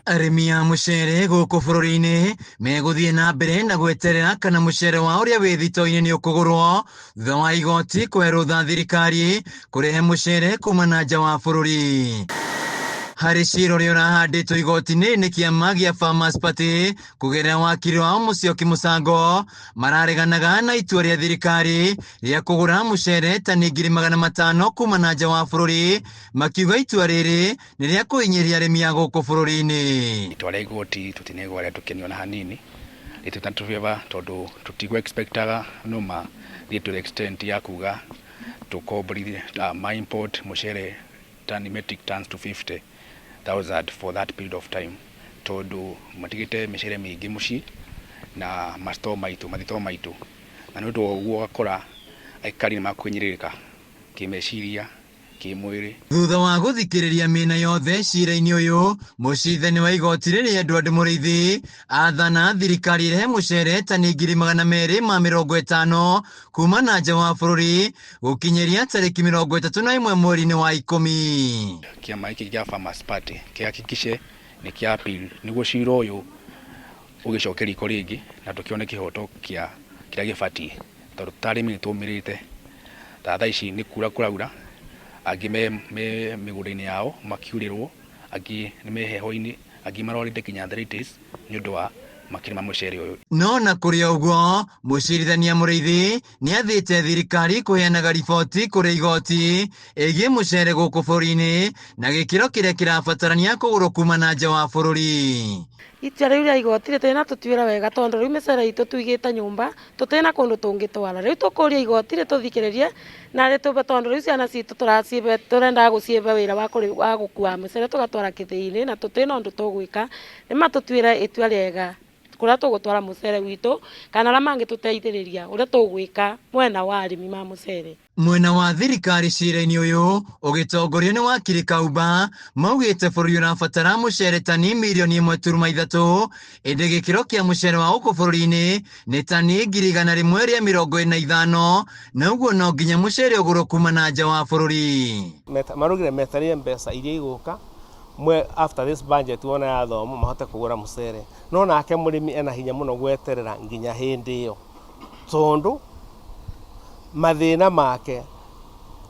Arĩmi a mũcere gũkũ bũrũri-inĩ megũthiĩ na mbere na gweterera kana mũcere wao ũrĩa wĩ thito-inĩ nĩ ũkũgũrwo thutha wa igoti kũhe rũtha thirikari kũrehe mũcere kuma na nja wa bũrũri. Harĩ cira ũrĩa ũrahandĩtwo igoti-inĩ nĩ kĩama gĩa Farmers Party kũgerera wakiri wao Musyoki Mũsango marareganaga na itua rĩa thirikari rĩa kũgũra mũcere tani 500,000 kuma na nja wa bũrũri makiuga itua rĩrĩ nĩ rĩa kũhinyĩrĩria arĩmi a gũkũ bũrũri-inĩ. Itua rĩa igoti tũtinegwa rĩa tũkenio na hanini rĩtũtatũbeba tondũ tũtigũ expectaga no mathiĩ to the extent ya kuga tũkomborithie ma import mũcere tani metric tons to 50,000 for that period of time tondũ matigĩte mĩcere mĩingĩ mũciĩ na ma store maitũ mathitoo maitũ na nĩ ũndũ wa ũguo ũgakora aikari nĩ makũhinyĩrĩrĩka kĩmeciria kĩmwĩrĩ. Thutha wa gũthikĩrĩria mĩena yothe cira-inĩ ũyũ, mũcirithania wa igoti rĩrĩ Edward Mũrĩithi athana thirikari ĩrehe mũcere tani 250,000 kuma na nja wa bũrũri gũkinyĩria tarĩki 31 mweri-inĩ wa 10. Kĩama gĩkĩ gĩa Farmers Party kĩhakikishe nĩ kĩa appeal nĩguo cira ũyũ ũgĩcoke riko rĩngĩ na tũkĩone kĩhoto kĩa kĩrĩa gĩbatiĩ tondũ ta arĩmi nĩ tũmĩrĩte ta thaa ici nĩ kura kũraura angĩ me mĩgũnda-inĩ yao makiurĩrwo angĩ nĩ me heho-inĩ angĩ marwarĩte nginya arthritis nĩ ũndũ wa makĩrĩma mũcere ũyũ. No na kũrĩ o ũguo mũcirithania Mũrĩithi nĩ athĩte thirikari kũheanaga riboti kũrĩ igoti ĩgiĩ mũcere gũkũ bũrũri-inĩ na gĩkĩro kĩrĩa kĩrabatarania kũgũrwo kuma na nja wa bũrũri. Itua rĩu rĩa igoti rĩtĩna tũtuĩra wega tondũ rĩu mĩcere itũ tũigĩte nyũmba tũtĩna kũndũ tũngĩtwara rĩu tũkũria igoti rĩtũthikĩrĩrie na rĩtũbe tondũ rĩu ciana citũ tũracibe tũrendaga gũcibe wĩra wa gũkua mĩcere tũgatwara kĩthĩi-inĩ na tũtĩna ũndũ tũgwĩka nĩ matũtuĩre itua rĩega kũrĩa tũgũtwara mũcere witũ kana arĩa mangĩtũteithĩrĩria ũrĩa tũgwĩka mwena wa arĩmi ma mũcere. Mwena wa thirikari cira-inĩ ũyũ ũgĩtongorio nĩ wakiri Kaumba maugĩte bũrũri ũrabatara mũcere tani 1.3 mirioni ĩndĩ gĩkĩro kĩa mũcere wa gũkũ bũrũri-inĩ nĩ tani 125,000 na ũguo no nginya mũcere ũgũrwo kuma na nja wa bũrũri. Marugire metereire mbeca iria igũka mwe after this budget wona yathomwo mahote kũgũra mũcere no nake mũrĩmi ena hinya mũno gweterera nginya hĩndĩ ĩyo tondũ mathĩna make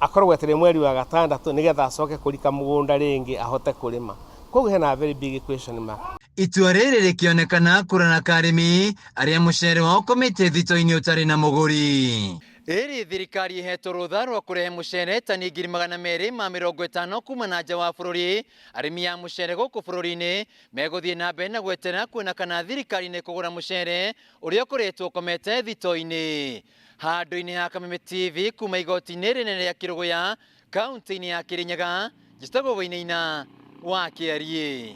akorwo gwetereire mweri wa gatandatũ nĩgetha acoke kũrika mũgũnda rĩngĩ ahote kũrĩma koguo hena very big question mark. Itua rĩrĩ rĩkĩonekana kũraraka arĩmi arĩa mũcere wao ũkomete thito-inĩ ũtarĩ na mũgũri. Rĩrĩ thirikari ĩhetwo rũtha rwa kũrehe mũcere tani 250,000 kuma na nja wa bũrũri arĩmi a mũcere gũkũ bũrũri-inĩ megũthiĩ na mbere na gweterera kuona kana thirikari nĩ kũgũra mũcere ũrĩa ũkoretwo ũkomete thito-inĩ. Handũ-inĩ ha Kameme TV kuma igoti-inĩ rĩnene rĩa Kĩrũgũya kaunti-inĩ ya Kĩrĩnyaga njĩtagwo Wainaina wa Kĩariĩ.